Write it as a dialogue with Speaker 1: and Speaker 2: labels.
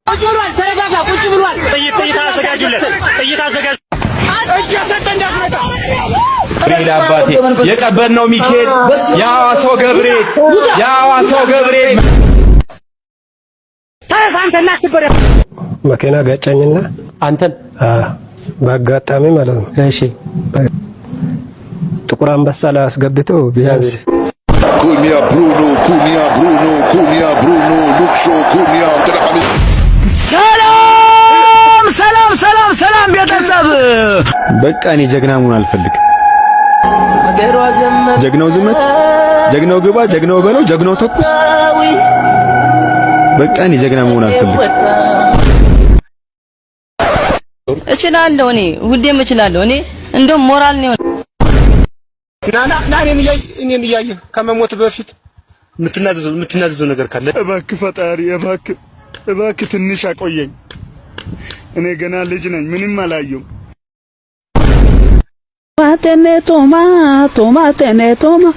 Speaker 1: ተረጋጋ። ቁጭ ብሏል።
Speaker 2: ጥይት ጥይት አዘጋጁለት። ጥይት አዘጋጁ።
Speaker 3: ገብርኤል አባቴ፣ የቀበርነው ሚካኤል፣ የሐዋሳው ገብርኤል፣ የሐዋሳው ገብርኤል።
Speaker 1: ተነስ አንተ እና አትበረ።
Speaker 4: መኪና ገጨኝና
Speaker 5: አንተን?
Speaker 4: በአጋጣሚ ማለት ነው። ጥቁር አንበሳ ላይ አስገብቶ ቢያንስ
Speaker 6: Cunha Bruno, Cunha Bruno, Cunha Bruno, Luke Shaw, Cunha,
Speaker 1: ሰላም ሰላም ሰላም ሰላም ቤተሰብ።
Speaker 7: በቃ እኔ ጀግና መሆን አልፈልግም። ጀግናው ዝመት፣ ጀግናው ግባ፣ ጀግናው በለው፣ ጀግናው ተኩስ። በቃ እኔ ጀግና መሆን አልፈልግም።
Speaker 8: እችላለሁ፣ እኔ ሁሌም እችላለሁ። እኔ እንደውም ሞራል ነው።
Speaker 9: ና ና ና፣ እኔን እያየህ፣ እኔን እያየህ ከመሞት በፊት የምትናዘዘው ነገር ካለ።
Speaker 10: እባክህ ፈጣሪ፣ እባክህ እባክህ ትንሽ አቆየኝ። እኔ ገና ልጅ ነኝ፣ ምንም አላየሁም።
Speaker 11: Toma, toma, toma.